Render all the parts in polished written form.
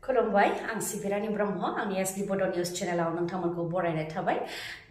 खुलुमबाय आं सिबि रानि ब्रह्म आंनि एसबि बड' निउज चेनेलाव नोंथांमोनखौ बरायनाय थाबाय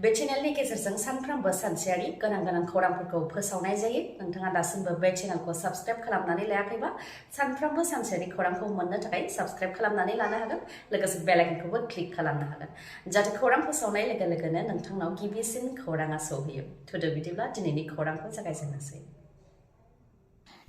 बे चेनेलनि गेजेरजों सानफ्रोमबो सानसेयारि गोनां खौरांफोरखौ फोसावनाय जायो नोंथाङा दासिमबो बे चेनेलखौ साबस्क्राइब खालामनानै लायाखैबा सानफ्रोमबो सानसेयारि खौरांखौ मोननो थाखाय साबस्क्राइब खालामनानै लानो हागोन लोगोसे बेल आइकनखौबो क्लिक खालामनो हागोन जाहाथे खौरां फोसावनाय लोगो लोगोनो नोंथांनाव गिबिसिन खौराङा सौहैयो थुदो बिदिब्ला दिनैनि खौरांखौ जागायजेननोसै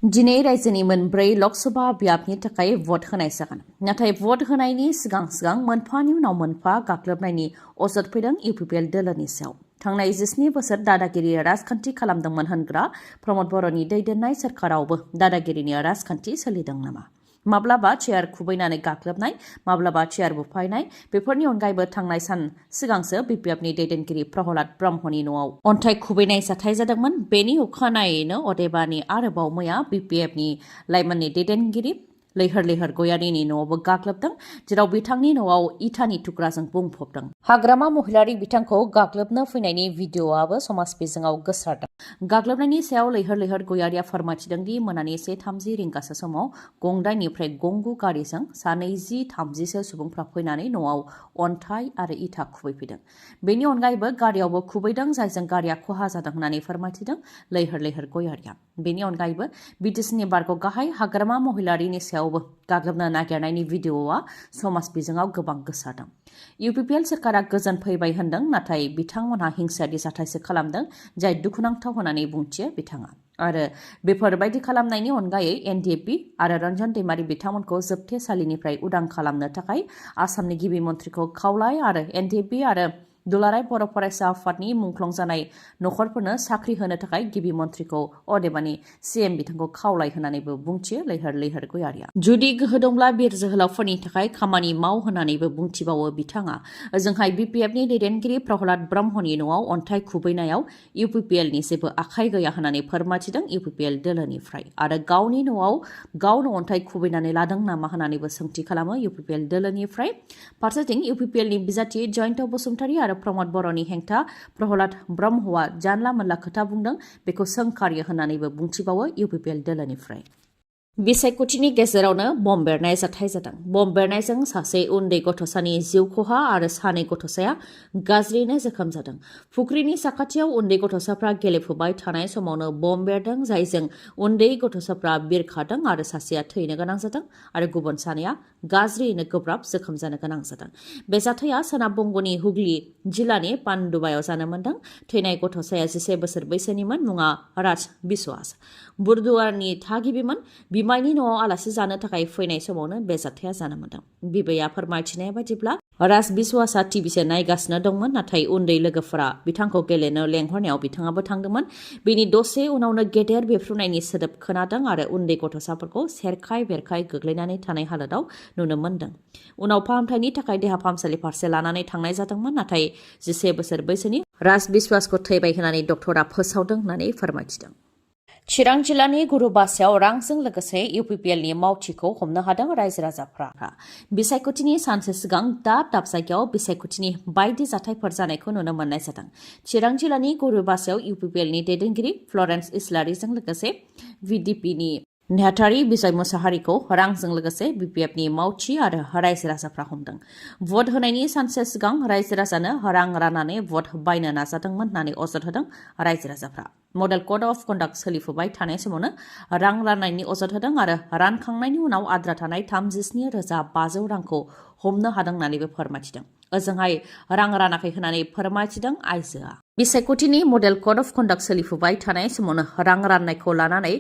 दिनै रायजोनि मोनब्रै लकसभा बियाबनि थाखाय भट होनाय जागोन नाथाय भट होनायनि सिगां मोनफानि उनाव मोनफा गाग्लोबनायनि अजद फैदों UPPL दोलोनि सायाव थांनाय 17 बोसोर दादागिरि राजखान्थि खालामदोंमोन होनग्रा प्रमद बर'नि दैदेननाय सोरखारावबो दादागिरिनि राजखान्थि सोलिदों नामा माब्लाबा चेयार खुबैनानै गाग्लोबनाय माब्लाबा चेयार बुफायनाय बेफोरनि अनगायैबो थांनाय सान सिगांसो BPFनि दैदेनगिरि प्रहलाद ब्रह्मनि न'आव अन्थाइ खुबैनाय जाथाय जादोंमोन बेनि अखानायैनो अदेबानि आरोबाव मैया BPFनि लाइमोननि दैदेनगिरि लैहोर गयारिनि न'आवबो गाग्लोबदों जेराव बिथांनि न'आव इटानि थुख्राजों बुंफबदों हाग्रामा महिलारी बिथांखौ गाग्लोबनो फैनायनि भिडिअ'आबो समाज बिजोङाव गोसारदों गाग्लोबनायनि सायाव लैहोर गयारिया फोरमायथिदों दि मोनानि 1:30 रिंगासो समाव गंदाइनिफ्राय गंगु गारिजों 20-30 सुबुंफ्रा फैनानै न'आव अन्थाइ आरो इटा खुबैफैदों बेनि अनगायैबो गारियावबो खुबैदों जायजों गारिया खहा जादों होननानै फोरमायथिदों लैहोर गयारिया बेनि अनगायैबो BTCनि बारग' गाहाय हाग्रामा महिलारीनि सायावबो गाग्लोबनो नागिरनायनि भिडिअ'आ समाज बिजोङाव गोबां गोसारदों UPPL सोरखारा गोजोन फैबाय होनदों नाथाय बिथांमोनहा हिंसायारि जाथायसो खालामदों जाय दुखुनांथाव होननानै बुंथियो बिथाङा आरो बेफोरबायदि खालामनायनि अनगायै NDP आरो रन्जन दैमारि बिथांमोनखौ जोबथेसालिनिफ्राय उदां खालामनो थाखाय आसामनि गिबि मन्थ्रिखौ खावलाय आरो NDP आरो दुलाराय बर' फरायसा आफादनि मुंख्लं जानाय नखरफोरनो साख्रि होनो थाखाय गिबि मन्थ्रिखौ अदेबानि CM बिथांखौ खावलाय होननानैबो बुंथियो लैहोर गयारिया जुदि गोहो दंब्ला बिर जोहोलावफोरनि थाखाय खामानि माव होननानैबो बुंथिबावो बिथाङा ओजोंहाय BPFनि दैदेनगिरि प्रहलाद ब्रह्मनि न'आव अन्थाइ खुबैनायाव UPPLनि जेबो आखाइ गैया होननानै फोरमायथिदों UPPL दोलोनिफ्राय आरो गावनि न'आव गावनो अन्थाइ खुबैनानै लादों नामा होननानैबो सोंथि खालामो UPPL दोलोनिफ्राय फारसेथिं UPPLनि बिजाथि जयन्त बसुमतारी आरो प्रमद बर'नि हेंथा प्रहलाद ब्रह्मआ जानला मोनला खोथा बुंदों बेखौ सोंखारियो होननानैबो बुंथिबावो UPPL दोलोनिफ्राय बिसायख'थिनि गेजेरावनो बम बेरनाय जाथाय जादों बम बेरनायजों सासे उन्दै गथ'सानि जिउ खहा आरो सानै गथ'साया गाज्रियैनो जोखोम जादों फुख्रिनि साखाथियाव उन्दै गथ'साफ्रा गेलेफुबाय थानाय समावनो बम बेरदों जायजों उन्दै गथ'साफ्रा बिरखादों आरो सासेया थैनो गोनां जादों आरो गुबुन सानैया गाज्रियैनो गोब्राब जोखोम जानो गोनां जादों बे जाथाया सोनाब बंग'नि हुगली जिल्लानि पान्डुवायाव जानो मोन्दों थैनाय गथ'साया 11 बोसोर बैसोनिमोन मुङा राज बिश्वास बुरदुवारनि थागिबिमोन बिमायनि न'आव आलासि जानो थाखाय फैनाय समावनो बे जाथाया जानो मोन्दों बिबैया फोरमायथिनाय बायदिब्ला राज बिश्वासआ टिभिसो नायगासिनो दंमोन नाथाय उन्दै लोगोफोरा बिथांखौ गेलेनो लेंहरनायाव बिथाङाबो थांदोंमन बेनि दसे उनावनो गेदेर बेफ्रुनायनि सोदोब खोनादों आरो उन्दै गथ'साफोरखौ सेरखाय बेरखाय गोग्लैनानै थानाय हालोदाव नुनो मोन्दों उनाव फाहामथायनि थाखाय देहा फाहामसालि फारसे लानानै थांनाय जादोंमोन नाथाय 11 बोसोर बैसोनि राज बिश्वासखौ थैबाय होननानै डक्टरा फोसावदों होननानै फोरमायथिदों चिरां जिल्लानि गुरुबासायाव रांजों लोगोसे UPPLनि मावथिखौ हमनो हादों रायजो राजाफ्रा बिसायख'थिनि सानसे सिगां दाब जायगायाव बिसायख'थिनि बायदि जाथायफोर जानायखौ नुनो मोननाय जादों चिरां जिल्लानि गुरुबासायाव UPPLनि दैदेनगिरि फ्लरेन्स इस्लारिजों लोगोसे VDPनि नेहाथारि बिजय मुसाहारिखौ रांजों लोगोसे BPFनि मावथि आरो रायजो राजाफ्रा हमदों भट होनायनि सानसे सिगां रायजो राजानो रां राननानै भट बायनो नाजादोंमोन होननानै अजद होदों रायजो राजाफ्रा मडेल कड अफ कन्डाक्ट सोलिफुबाय थानाय समावनो रां राननायनि अजद होदों आरो रानखांनायनि उनाव आद्रा थानाय 37,500 रांखौ हमनो हादों होननानैबो फोरमायथिदों ओजोंहाय रां रानाखै होननानै फोरमायथिदों आइजोआ बिसायख'थिनि मडेल कड अफ कन्डाक्ट सोलिफुबाय थानाय समावनो रां राननायखौ लानानै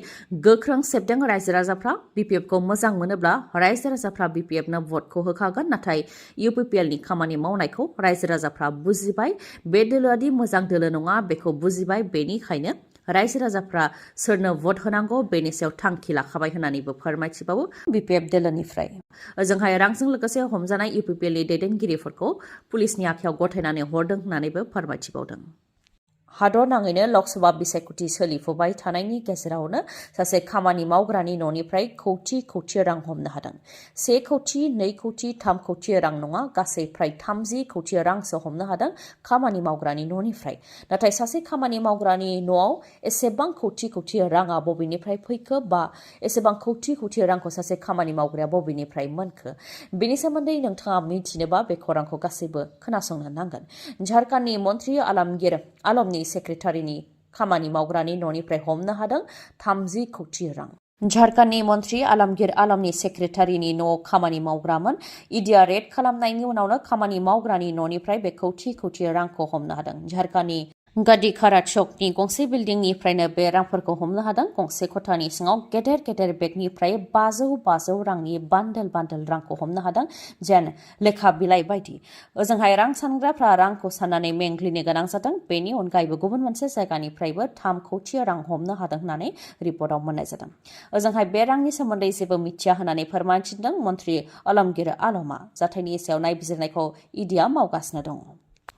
गोख्रों सेबदों रायजो राजाफ्रा BPFखौ मोजां मोनोब्ला रायजो राजाफ्रा BPFनो भटखौ होखागोन नाथाय UPPLनि खामानि मावनायखौ रायजो राजाफ्रा बुजिबाय बे दोलोआदि मोजां दोलो नङा बेखौ बुजिबाय बेनिखायनो रायजो राजाफ्रा सोरनो भट होनांगौ बेनि सायाव थांखि लाखाबाय होननानैबो फोरमायथिबावो BPF दोलोनिफ्राय ओजोंहाय रांजों लोगोसे हमजानाय UPPLनि दैदेनगिरिफोरखौ पुलिसनि आखायाव गथायनानै हरदों होननानैबो फोरमायथिबावदों हादर नाङैनो लकसभा बिसायख'थि सोलिफुबाय थानायनि गेजेरावनो सासे खामानि मावग्रानि न'निफ्राय खौथि रां हमनो हादों। 1 कौटि, 2 कौटि, 3 कौटि रां नङा, गासै फ्राय 30 कौटि रांसो हमनो हादों खामानि मावग्रानि न'निफ्राय। नाथाय सासे खामानि मावग्रानि न'आव एसेबां कौटि राङा बबेनिफ्राय फैखो बा एसेबां कौटि रांखौ सासे खामानि मावग्राया बबेनिफ्राय मोनखो, बेनि सोमोन्दै नोंथाङा मिथिनोबा बे खौरांखौ गासैबो खोनासंनो नांगोन। झारखन्डनि मन्त्रि आलमनि सेक्रेटारिनि खामानि मावग्रानि न'निफ्राय हमनो हादों 30 कौटि रां। झारखन्डनि मन्त्रि आलमनि सेक्रेटारिनि न'आव खामानि मावग्रामोन। इडिया रेड खालामनायनि उनावनो खामानि मावग्रानि न'निफ्राय बे कौटि रांखौ हमनो हादों। झारखन्डनि गादिखारा चौकनि गंसे बिल्डिंनिफ्रायनो बे रांफोरखौ हमनो हादों। गंसे खथानि सिङाव गेदेर बेगनिफ्राय 500 रांनि बान्डोल रांखौ हमनो हादों, जेन लेखा बिलाइ बायदि। ओजोंहाय रां सानग्राफ्रा रांखौ साननानै मेंग्लिनो गोनां जादों। बेनि अनगायैबो गुबुन मोनसे जायगानिफ्रायबो 3 कौटि रां हमनो हादों होननानै रिपर्टआव मोननाय जादों। ओजोंहाय बे रांनि सोमोन्दै जेबो मिथिया होननानै फोरमायथिदों मन्त्रि आलमा। जाथायनि सायाव नायबिजिरनायखौ इडिया मावगासिनो दङ।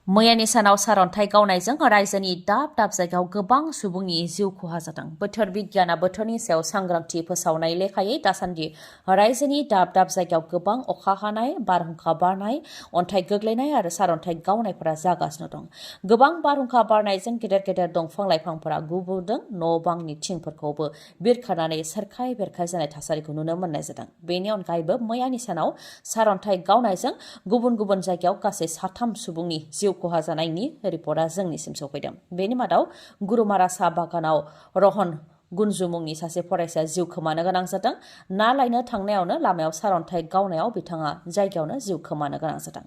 मैयानि सानाव सारअन्थाइ गावनायजों रायजोनि दाब जायगायाव गोबां सुबुंनि जिउ खहा जादों। बोथोर बिगियाना बोथोरनि सायाव सांग्रांथि फोसावनाय लेखायै दासान्दि रायजोनि दाब जायगायाव गोबां अखा हानाय, बारहुंखा बारनाय, अन्थाइ गोग्लैनाय आरो सारअन्थाइ गावनायफोरा जागासिनो दं। गोबां बारहुंखा बारनायजों गेदेर दंफां-लाइफांफोरा गुबुदों, न' बांनि थिंफोरखौबो बिरखारनानै सेरखाय बेरखाय जानाय थासारिखौ नुनो मोननाय जादों। बेनि अनगायैबो मैयानि सानाव सारअन्थाइ गावनायजों गुबुन जायगायाव गासै 3 सुबुंनि जिउ खहा जानायनि रिपर्टआ जोंनिसिम सफैदों। बेनि मादाव गुरुमारा साहा बागानाव रहन गुन्जु मुंनि सासे फरायसाया जिउ खोमानो गोनां जादों। ना लायनो थांनायावनो लामायाव सारअन्थाइ गावनायाव बिथाङा जायगायावनो जिउ खोमानो गोनां जादों।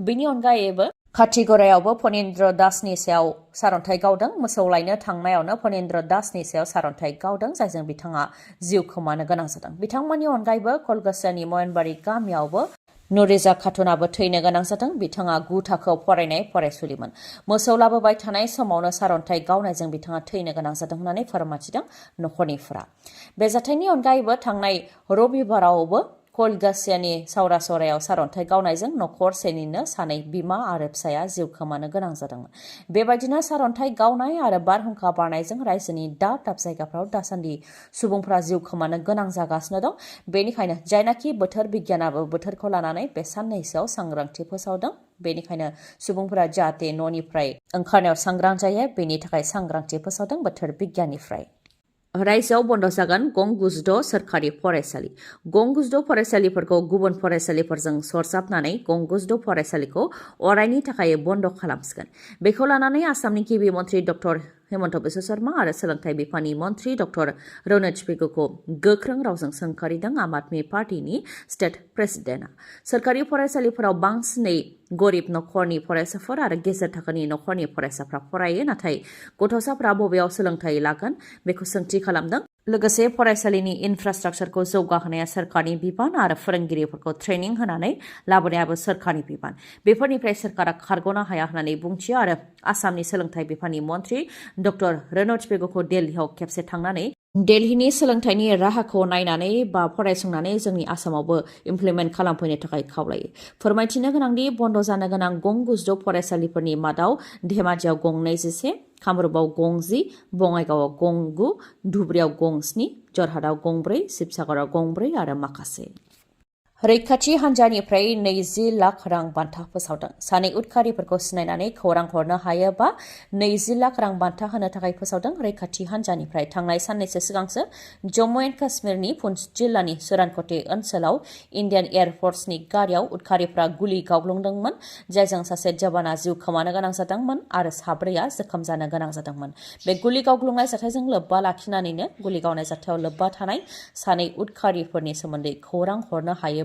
बेनि अनगायैबो खाथिगरायावबो फणीन्द्र दासनि सायाव सारअन्थाइ गावदों। मोसौ लायनो थांनायावनो फणीन्द्र दासनि सायाव सारअन्थाइ गावदों, जायजों बिथाङा जिउ खोमानो गोनां जादों। बिथांमोननि अनगायैबो कलगासियानि मयनबारि गामियावबो नुरिजा खातुनाबो थैनो गोनां जादों। बिथाङा 9 थाखोआव फरायनाय फरायसुलिमोन। मोसौ लाबोबाय थानाय समावनो सारअन्थाइ गावनायजों बिथाङा थैनो गोनां जादों होननानै फोरमायथिदों नखरनिफोरा। बे जाथायनि अनगायैबो थांनाय रबिबारावबो कलगासियानि सावरासरायाव सारअन्थाइ गावनायजों नखरसेनिनो 2 बिमा आरो फिसाया जिउ खोमानो गोनां जादोंमोन। बेबायदिनो सारअन्थाइ गावनाय आरो बारहुंखा बारनायजों रायजोनि दाब जायगाफ्राव दासान्दि सुबुंफोरा जिउ खोमानो गोनां जागासिनो दं। बेनिखायनो जायनाखि बोथोर बिगियानाबो बोथोरखौ लानानै बे साननैसोआव सांग्रांथि फोसावदों, बेनिखायनो सुबुंफोरा जाहाथे न'निफ्राय ओंखारनायाव सांग्रां जायो, बेनि थाखाय सांग्रांथि फोसावदों बोथोर बिगियाननिफ्राय। रायजोआव बन्द जागोन गं 9 सोरखारि फरायसालि। गं 9 फरायसालिफोरखौ गुबुन फरायसालिफोरजों सरजाबनानै गं 9 फरायसालिखौ अरायनि थाखाय बन्द खालामसिगोन। बेखौ लानानै आसामनि गिबि मन्त्रि डक्टर हेमन्त बिश्व शर्मा आरो सोलोंथाइ बिफाननि मन्त्रि डक्टर रनज पेगुखौ गोख्रों रावजों सोंखारिदों आम आदमी पार्टीनि स्टेट प्रेसिडेन्टआ। सोरखारि फरायसालिफोराव बांसिनै गरिब नखरनि फरायसाफोर आरो गेजेर थाखोनि नखरनि फरायसाफ्रा फरायो, नाथाय गथ'साफ्रा बबेयाव सोलोंथाइ लागोन बेखौ सोंथि खालामदों। लोगोसे फरायसालिनि इनफ्रास्ट्राक्चारखौ जौगाहोनाया सोरखारनि बिबान आरो फोरोंगिरिफोरखौ ट्रेनिं होनानै लाबोनायाबो सोरखारनि बिबान। बेफोरनिफ्राय सोरखारा खारग'नो हाया होननानै बुंथियो आरो आसामनि सोलोंथाइ बिफाननि मन्त्रि डक्टर रनज पेगुखौ दिल्लीआव खेबसे थांनानै दिल्लीनि सोलोंथाइनि राहाखौ नायनानै बा फरायसंनानै जोंनि आसामावबो इमप्लिमेन्ट खालामफैनो थाखाय खावलायो। फोरमायथिनो गोनांदि बन्द जानो गोनां गं 9 फरायसालिफोरनि मादाव धेमाजियाव गं 21, कामरुपआव गं 10, बङाइगावआव गं 9, धुब्रियाव गं 7, जरहाटआव गं 4, शिबसागराव गं 4 आरो माखासे। रैखाथि हान्जानिफ्राय 20 लाख रां बान्था फोसावदों। सानै उदखारिफोरखौ सिनायनानै खौरां हरनो हायोबा 20 लाख रां बान्था होनो थाखाय फोसावदों रैखाथि हान्जानिफ्राय। थांनाय साननैसो सिगांसो जम्मु एन्ड काश्मीरनि पुन्छ जिल्लानि सुरानक'टे ओनसोलाव इन्डियान एयार फर्सनि गारियाव उदखारिफ्रा गुलि गावग्लुंदोंमोन, जायजों सासे जवाना जिउ खोमानो गोनां जादोंमोन आरो 4आ जोखोम जानो गोनां जादोंमोन। बे गुलि गावग्लुंनाय जाथायजों लोब्बा लाखिनानैनो गुलि गावनाय जाथायाव लोब्बा थानाय सानै उदखारिफोरनि सोमोन्दै खौरां हरनो हायोब्ला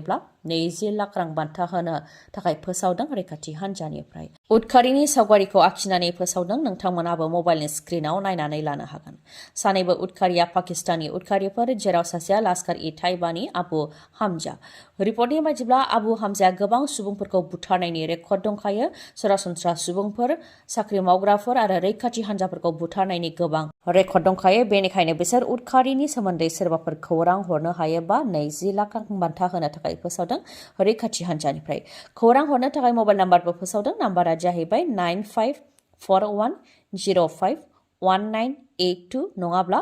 20 लाख रां बान्था होनो थाखाय फोसावदों रैखाथि हान्जानिफ्राय। उदखारिनि सावगारिखौ आखिनानै फोसावदों। नोंथांमोनाबो मबाइलनि स्क्रिनाव नायनानै लानो हागोन। सानैबो उदखारिया पाकिस्तानी उदखारिफोर, जेराव सासेया लाश्कार-इ-ताइबानि आबु हामजा। रिपर्टनि बायदिब्ला आबु हामजाया गोबां सुबुंफोरखौ बुथारनायनि रेकर्ड दंखायो। सरासनस्रा सुबुंफोर, साख्रि मावग्राफोर आरो रैखाथि हान्जाफोरखौ बुथारनायनि गोबां रेकर्ड दंखायो। बेनिखायनो बिसोर उदखारिनि सोमोन्दै सोरबाफोर खौरां हरनो हायोबा 20 लाख रां बान्था होनो थाखाय फोसावदों रैखाथि हान्जानिफ्राय। खौरां हरनो थाखाय मबाइल नाम्बारबो फोसावदों। नाम्बारा जाहैबाय 9541 80051982 नङाब्ला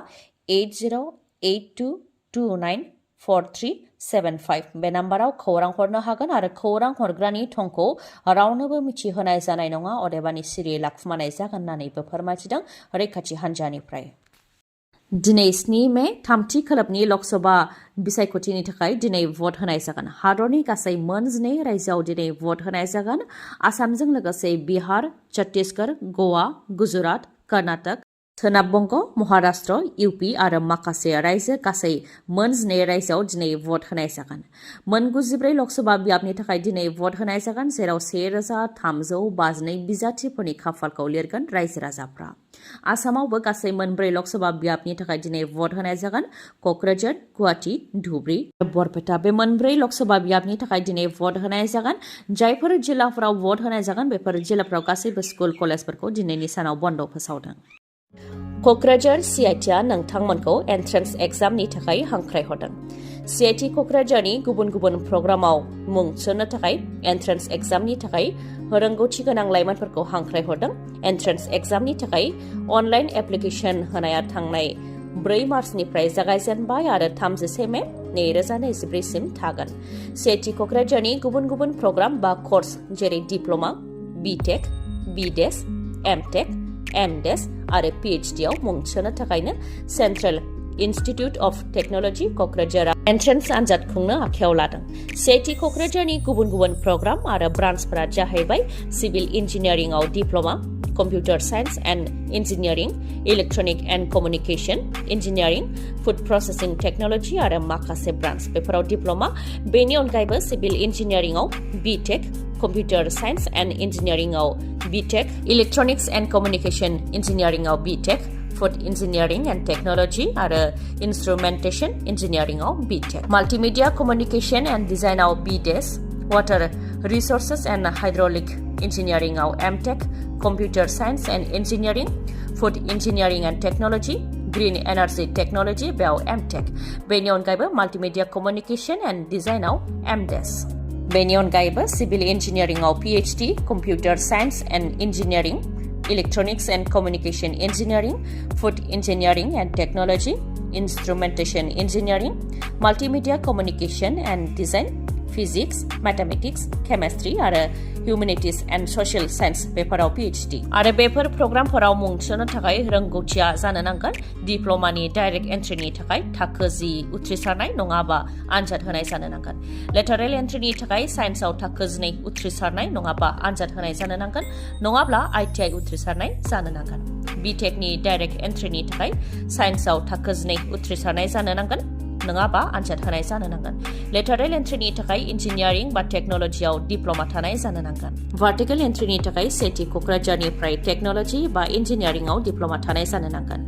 8082294375 बे नाम्बाराव खौरां हरनो हागोन आरो खौरां हरग्रानि थंखौ रावनोबो मिथिहोनाय जानाय नङा अदेबानि सिरियै लाखुमानाय जागोन होननानैबो फोरमायथिदों रैखाथि हान्जानिफ्राय। दिनै 7 मे थामथि खोलोबनि लकसभा बिसायख'थिनि थाखाय दिनै भट होनाय जागोन। हादरनि गासै मोन 12 रायजोआव दिनै भट होनाय जागोन। आसामजों लोगोसे बिहार, छत्तीसगढ़, गवा, गुजरात, कर्नाटक, सोनाब बंग, महाराष्ट्र, इउपि आरो माखासे रायजो गासै मोन 12 रायजोआव दिनै भट होनाय जागोन। मोन 94 लकसभा बियाबनि थाखाय दिनै भट होनाय जागोन जेराव 1352 बिजाथिफोरनि खाफालखौ लिरगोन रायजो राजाफ्रा। आसामावबो गासै मोन 4 लकसभा बियाबनि थाखाय दिनै भट होनाय जागोन। क'क्राझार, गुवाहाटी, धुबरी, बरपेटा बे मोन 4 लकसभा बियाबनि थाखाय दिनै भट होनाय जागोन। जायफोर जिल्लाफोराव भट होनाय जागोन बेफोर जिल्लाफोराव गासैबो स्कुल कलेजफोरखौ दिनैनि सानाव बन्द फोसावदों। क'क्राझार CITआ नोंथांमोनखौ एन्ट्रेन्स एग्जामनि थाखाय हांख्रायहरदों। CIT क'क्राझारनि गुबुन गुबुन प्रग्रामाव मुं थिसन्नो थाखाय एन्ट्रेन्स एग्जामनि थाखाय रोंगौथि गोनां लाइमोनफोरखौ हांख्रायहरदों। एन्ट्रेन्स एग्जामनि थाखाय अनलाइन एप्लिकेसन होनाया थांनाय 4 मार्चनिफ्राय जागायजेनबाय आरो 31 मे 2024 सिम थागोन। CIT क'क्राझारनि गुबुन गुबुन प्रग्राम बा कर्स जेरै diploma, BTech, BDes, MTech, MDes आरो PhD आव मुं थिसन्नो थाखायनो सेन्ट्रेल इन्स्टिट्युट अफ टेक्न'लजि क'क्राझारआ एन्ट्रेन्स आनजाद खुंनो आखायाव लादों। CIT क'क्राझारनि गुबुन गुबुन प्रग्राम आरो ब्रान्चफोरा जाहैबाय सिभिल इन्जिनियारिंआव diploma, computer science and engineering, electronic and communication engineering, food processing technology आरो माखासे ब्रान्च बेफोराव डिप्ल'मा। बेनि अनगायैबो सिभिल इन्जिनियारिंआव BTech, कम्पिउटार साइन्स एन्ड इन्जिनियारिंआव BTech, इलेक्ट्रनिक्स एन्ड कमिउनिकेशन इन्जिनियारिंआव BTech, food engineering and technology आरो इन्स्ट्रुमेन्टेशन इन्जिनियारिंआव BTech, माल्टिमिडिया कमिउनिकेशन एन्ड डिजाइनआव BDes, water resources and hydraulic इन्जिनियारिंआव MTech, computer science and engineering, food engineering and technology, green energy technology बेयाव MTech। बेनि अनगायैबो multimedia communication and डिजाइनआव MDes। बेनि अनगायैबो सिभिल इन्जिनियारिंआव PhD, computer science and engineering, electronics and communication engineering, food engineering and technology, instrumentation engineering, multimedia communication and design, physics, mathematics, chemistry आरो humanities and social science बेफोराव PhD आरो बेफोर प्रग्रामफोराव मुं थिसन्नो थाखाय रोंगौथिया जानो नांगोन। डिप्ल'मानि डाइरेक्ट एन्ट्रिनि थाखाय थाखो 10 उथ्रिसारनाय नङाबा आनजाद होनाय जानो नांगोन। लेटारेल एन्ट्रिनि थाखाय साइन्सआव थाखो 12 उथ्रिसारनाय नङाबा आनजाद होनाय जानो नांगोन नङाब्ला ITI उथ्रिसारनाय जानो नांगोन। BTechनि डाइरेक्ट एन्ट्रिनि थाखाय साइन्सआव थाखो 12 उथ्रिसारनाय जानो नांगोन नङाबा आनजाद होनाय जानो नांगोन। लेटारेल एन्ट्रिनि थाखाय इन्जिनियारिं बा टेक्न'लजियाव डिप्ल'मा थानाय जानो नांगोन। भार्टिकेल एन्ट्रिनि थाखाय CIT क'क्राझारनिफ्राय टेक्न'लजि बा इन्जिनियारिंआव डिप्ल'मा थानाय जानो नांगोन।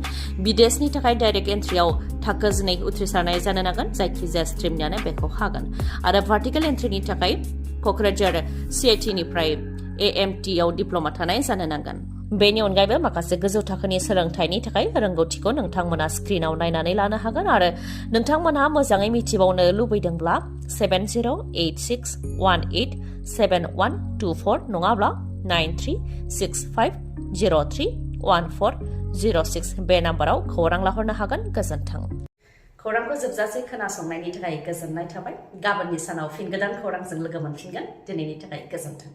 BDesनि थाखाय डाइरेक्ट एन्ट्रियाव थाखो 12 उथ्रिसारनाय जानो नांगोन जायखिजाया स्ट्रिमनियानो बेखौ हागोन। आरो भार्टिकेल एन्ट्रिनि थाखाय क'क्राझार CITनिफ्राय AMT आव डिप्ल'मा थानाय जानो नांगोन। बेनि अनगायैबो माखासे गोजौ थाखोनि सोलोंथाइनि थाखाय रोंगौथिखौ नोंथांमोना स्क्रिनाव नायनानै लानो हागोन आरो नोंथांमोनहा मोजाङै मिथिबावनो लुबैदोंब्ला 7086187124 नङाब्ला 9365031406 बे नाम्बाराव खौरां लाहरनो हागोन। गोजोन्थों। खौरांखौ जोबजासे खोनासंनायनि थाखाय गोजोननाय थाबाय। गाबोननि सानाव फिन गोदान खौरांजों लोगो मोनफिनगोन। दिनैनि थाखाय गोजोन्थों।